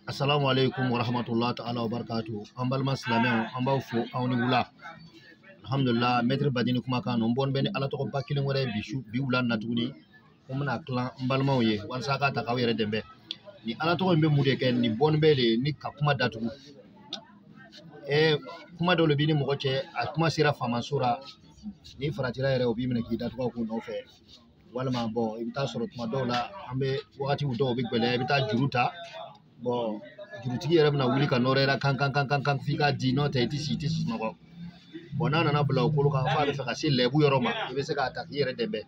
Assalamu alaikum wa rahmatullahi ta'ala wa barakatuh. An balima silamɛw, an b'aw fo aw ni wula. Alhamdulillah, maître Badini kumakan no, n bɔn bɛ ni Ala tɔgɔ ba kelen wɛrɛ bi su bi wula na tuguni. Ko n bɛna tilan n balimaw ye walasa k'a ta k'aw yɛrɛ dɛmɛ. Ni Ala tɔgɔ in bɛ mun de kɛ, ni bɔn bɛ de ni ka kuma datugu. Kuma dɔw de b'i ni mɔgɔ cɛ, a kuma sera faamaso la, n'i faratira yɛrɛ o b'i minɛ k'i datugu a kun nɔfɛ. Walima bɔn i bɛ taa sɔrɔ tuma dɔw la an bɛ wagatiw dɔw bɛ gɛlɛya, i bɛ taa juru ta. Bɔn jurutigi yɛrɛ bɛna wuli ka nɔrɔ i la kan kan kan kan kan f'i k'a di, n'o tɛ i tɛ si i tɛ sunɔgɔ. Bɔn n'a nana bila o kolo kan f'a bɛ fɛ ka se lɛbu yɔrɔ ma, i bɛ se k'a ta k'i yɛrɛ dɛmɛ.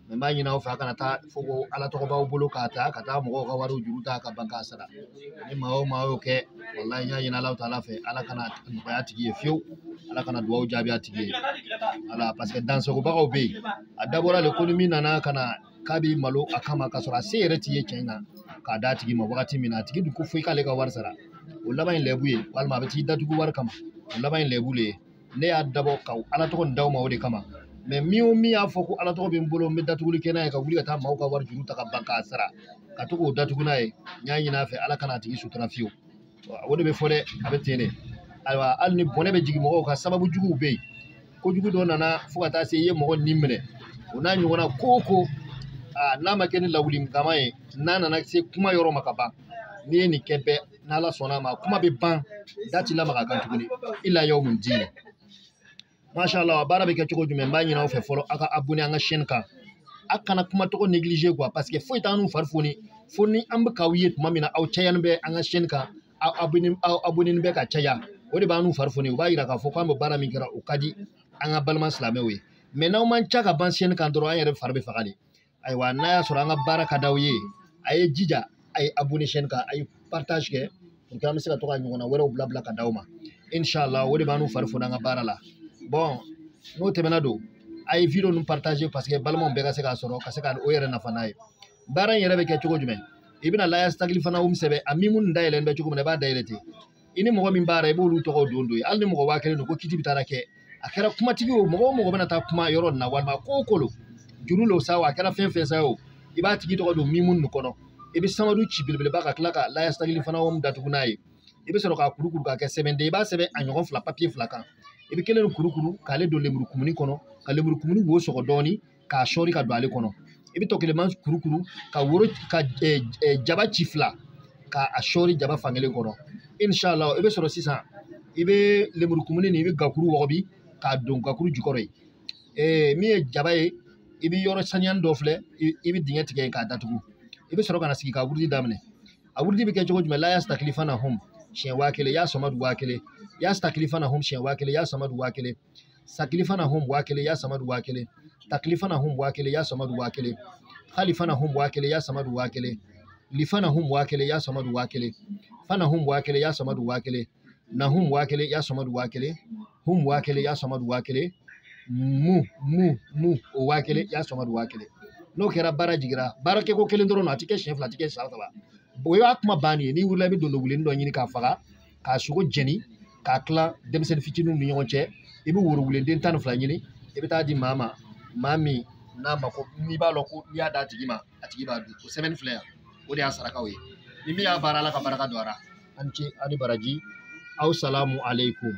Mɛ n b'a ɲini aw fɛ a kana taa fo ko Ala tɔgɔ b'aw bolo k'a ta ka taa mɔgɔw ka wariw juru ta ka ban k'a sara. Ni maa o maa y'o kɛ, walahi n y'a ɲini Ala ta'ala fɛ, Ala kana nɔgɔya a tigi ye fiyewu, Ala kana duwawu jaabi a tigi ye. Ala parce que dansagobagaw bɛ yen, a dabɔra de ko ni min nana ka na k'a b'i malo a kama k'a sɔrɔ a se yɛrɛ t'i ye tiɲɛ na k'a d'a tigi ma wagati min na, a tigi dun ko fo i k'ale ka wari sara, o laban ye lɛbu ye, walima a bɛ t'i datugu wari kama, o laban ye lɛbu le ye. Ne y'a dabɔ ka Ala tɔgɔ nin d'aw ma o de kama. Mɛ min o min y'a fɔ ko Ala tɔgɔ bɛ n bolo, n bɛ datuguli kɛ n'a ye ka wuli ka taa maaw ka wari juru ta ka ban k'a sara, ka to k'o datugu n'a ye, n y'a ɲini a fɛ Ala kana a tigi sutura fiyewu. O de bɛ fɔ dɛ, a bɛ ten de. Ayiwa hali ni bɔnɛ bɛ jigin mɔgɔw kan, sababu juguw bɛ yen. Kojugu dɔ nana fo ka taa se i ye mɔgɔ nin minɛ, o n'a ɲɔgɔnna ko o ko, n'a ma kɛ ni lawuli kama ye, n'a nana se kuma yɔrɔ ma ka ban, n'i ye nin kɛ bɛɛ, n'Ala sɔnna a ma, kuma bɛ ban, da t'i lamaga kan tuguni, i la yaw mun diinɛ. Masha Allah, baara bɛ kɛ cogo jumɛn, n b'a ɲini aw fɛ fɔlɔ aw ka abonné an ka chaîne kan. A kana kuma tɔgɔ négliger quoi, parce que foyi t'an n'u fari foni, fo ni an bɛ k'aw ye tuma min na aw cayani bɛ an ka chaîne kan, aw abonné, aw abonné bɛ ka caya, o de b'an n'u fari foni. O b'a yira k'a fɔ k'an bɛ baara min kɛra o ka di an ka balima silamɛw ye. Mɛ n'aw man ca ka ban chaîne kan dɔrɔn, an yɛrɛ fari bɛ faga de. Ayiwa n'a y'a sɔrɔ an ka baara ka d'aw ye, a ye jija a ye abonné chaîne kan, a ye partage kɛ pour que an bɛ se ka to ka ɲɔgɔnna wɛrɛw bila bila ka d'aw ma. Inshallah, o de b'an n'u fari foni an ka baara la. Bon, n'o tɛmɛna don, a ye vidéo ninnu partager parce que balimaw bɛɛ ka se k'a sɔrɔ, ka se ka o yɛrɛ nafa n'a ye. Baara in yɛrɛ bɛ kɛ cogo jumɛn? I bɛna layas takili fana um sɛbɛn, a min minnu dayɛlɛn bɛ cogo min na, i b'a dayɛlɛ ten. I ni mɔgɔ min b'a la, i b'olu tɔgɔw don don ye. Hali ni mɔgɔ 1000 don ko kiti bɛ taa kɛ, a kɛra kumatigi o, mɔgɔ o mɔgɔ bɛna taa kuma yɔrɔ nin na, walima ko o ko lo, juru lo sa o, a kɛra fɛn fɛn sa o, i b'a tigi tɔgɔ don min minnu kɔnɔ. I bɛ samadu ci belebeleba ka tila ka layas takili fana um datugu n'a ye. I bɛ sɔrɔ k'a kurukuru k'a kɛ sɛbɛnden, i b'a sɛbɛn a ɲɔgɔn fila papiye fila kan. I bɛ kelen kurukuru k'ale don lemuru kumuni kɔnɔ, ka lemuru kumuni wo sɔgɔ dɔɔni k'a sɔɔri ka don ale kɔnɔ. I bɛ tɔ kelenman kurukuru ka woro ka jaba ci fila k'a sɔɔri jaba fankelen kɔnɔ. Inshallah, i bɛ sɔrɔ sisan i bɛ lemuru kumuni nin, i bɛ gakuru wɔgɔbi k'a don gakuru jukɔrɔ yen. Min ye jaba ye, i bɛ yɔrɔ saniyani dɔ filɛ, i bɛ dingɛ tigɛ k'a datugu. I bɛ sɔrɔ ka na sigi ka wurudi daminɛ. A wurudi bɛ kɛ cogo jumɛn? Layas takilifana hum siɲɛ 1000, ya samadu 1000, ya takilifana hum siɲɛ 1000, ya samadu 1000, sakilifana hum 1000, ya samadu 1000, taklifana hum 1000, ya samadu 1000, khalifana hum 1000, ya samadu 1000, lifana hum 1000, ya samadu 1000, fana hum 1000, ya samadu 1000, nahum 1000, ya samadu 1000, hum 1000, ya samadu 1000, mu mu mu o 1000, ya samadu 1000. N'o kɛra baara jigira, baara kɛko kelen dɔrɔn a ti kɛ siɲɛ fila, a ti kɛ siɲɛ saba. O y'a kuma bannen ye. N'i wulila i bɛ don wulenni dɔ ɲini k'a faga, k'a sogo jeni, k'a tila denmisɛnnin fitininw ni ɲɔgɔn cɛ. I bɛ woro wulenden 12 ɲini, i bɛ taa di maa ma, maa min n'a mako, n'i b'a lɔn ko n'i y'a d'a tigi ma, a tigi b'a dun. O sɛbɛnni filɛ yan, o de y'a sarakaw ye. Ni min y'a baara, Ala ka baraka don a la. An ce, aw ni baraji, aw salamu aleykum.